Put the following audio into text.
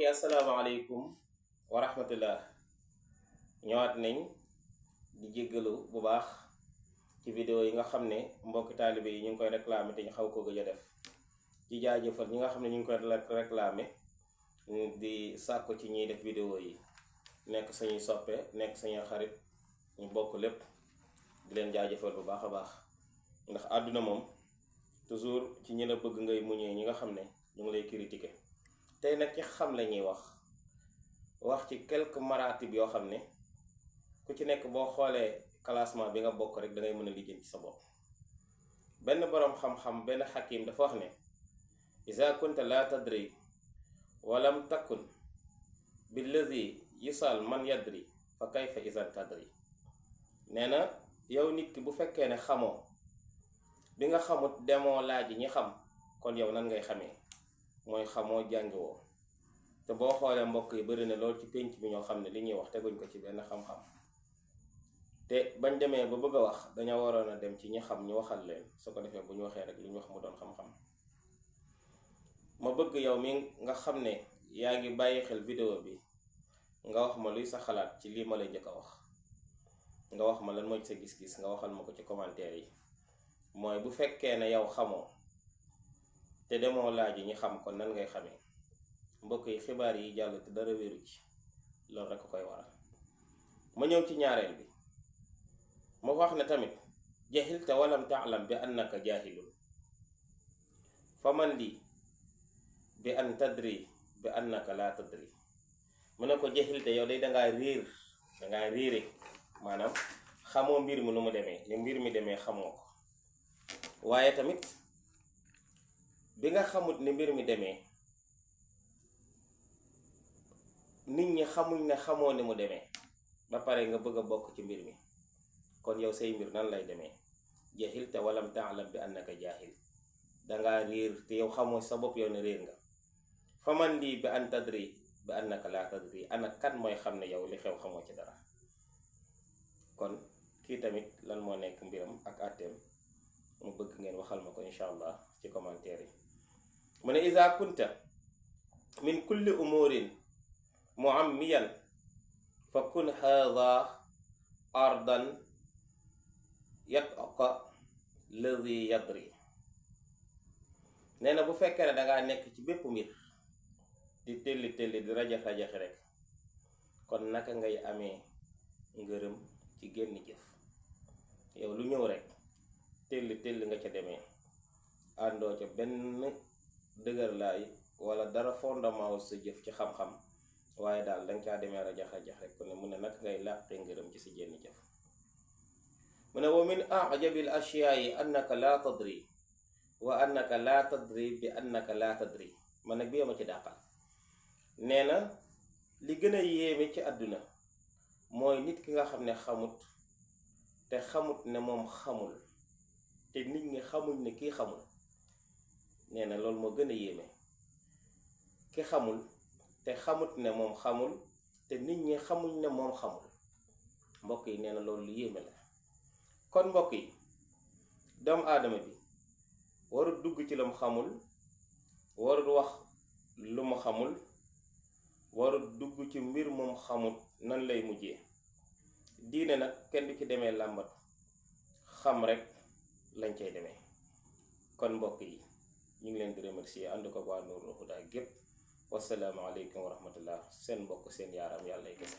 mbokki asalaamaaleykum wa rahmatullah ñëwaat nañ di jéggalu bu baax ci vidéo yi nga xam ne mbokki taalibe yi ñu ngi koy réclamer te ñu xaw ko gëj a def ci jaajëfal ñi nga xam ne ñu ngi koy réclamer di sàkku ci ñiy def vidéo yi nekk sañuy soppe nekk sañuy xarit ñu bokk lépp di leen jaajëfal bu baax a baax ndax àdduna moom toujours ci ñi la bëgg ngay muñee ñi nga xam ne ñu ngi lay critiquer tey nag ci xam la ñuy wax ci quelques maratib yoo xam ne ku ci nekk boo xoolee classement bi nga bokk rek da ngay mën a lijjanti ci sa bopp. benn boroom xam-xam benn xakim dafa wax ne iza kunta la tadri walam takun billazi yusal man yadri fa kayfa izan tadri. nee na yow nit ki bu fekkee ne xamoo bi nga xamut demoo laaj ñi xam kon yow nan ngay xamee mooy xamoo jàngiwoo. te boo xoolee mbokk yi bari na lool ci pénc bi ñoo xam ne li ñuy wax teguñ ko ci benn xam-xam te bañ demee ba bëgg a wax dañoo waroon a dem ci ñi xam ñu waxal leen su ko defee bu ñu waxee rek li ñu wax mu doon xam-xam. ma bëgg yow mi nga xam ne yaa ngi bàyyi xel vidéo bi nga wax ma luy sa xalaat ci lii ma lay njëkk a wax. nga wax ma lan mooy sa gis-gis nga waxal ma ko ci commentaire yi. mooy bu fekkee ne yow xamoo te demoo laaj ñi xam kon nan ngay xamee. mbokk yi xibaar yi jàll te dara wéru ci loolu rekk koy waral. ma ñëw ci ñaareel bi ma wax ne tamit jahilta walam taalam bi annaka jahilun fa man lii bi an tadri bi annaka la tadri. mu ne ko jahilta yow day dangaa réere maanaam xamoo mbir mi nu mu demee li mbir mi demee xamoo ko. waaye tamit bi nga xamut ni mbir mi demee nit ñi xamuñ ne xamoo ni mu demee ba pare nga bëgg a bokk ci mbir mi kon yow say mbir nan lay demee. jahilta walam taalam bi annaka jahil dangaa réer te yow xamoo sa bopp yow ne réer nga. fa man lii bi an tadri bi annaka la tadri ana kan mooy xam ne yow li xew xamoo ci dara. kon kii tamit lan moo nekk mbiram ak àtteem mu bëgg ngeen waxal ma ko incha allah ci commentaire yi. mu ne iza kunta min kulli umurin muammiyan fa kun hadha ardan yataqa ladhi yadri. nee na bu fekkee ne dangaa nekk ci bépp mbir di telli di rajax-rajaxi rek kon naka ngay amee ngërëm ci génn jëf. yow lu ñëw rek telli nga ca demee àndoo ca benn dëgër laay wala dara fondement sa jëf ci xam-xam waaye daal danga caa demee rajax-rajax rek kon ne mu ne naka ngay làqee ngërëm ci si génn jëf. mu ne wa min ajabil ashyaa'i annaka la tadri wa annaka la tadri bi annaka la tadri. man nag bi ma ci dàqal. nee na li gën a yéeme ci àdduna mooy nit ki nga xam ne xamut te xamut ne moom xamul te nit ñi xamuñ ne kii xamul. nee na loolu moo gën a yéeme. ki xamul te xamut ne moom xamul te nit ñi xamuñ ne moom xamul. mbokk yi nee na loolu lu yéeme la. kon mbokk yi doomu aadama bi warul dugg ci lu mu xamul, warul wax lu mu xamul, warul dugg ci mbir moom xamul nan lay mujjee. diine nag kenn du ci demee làmbatu xam rek lañ cay demee. kon mbokk yi ñu ngi leen di remercier ànd ko waa Nourul Huda gépp. wassalaamu aleykum wa rahmatullah. seen mbokk seen yaaram yàlla ay kese.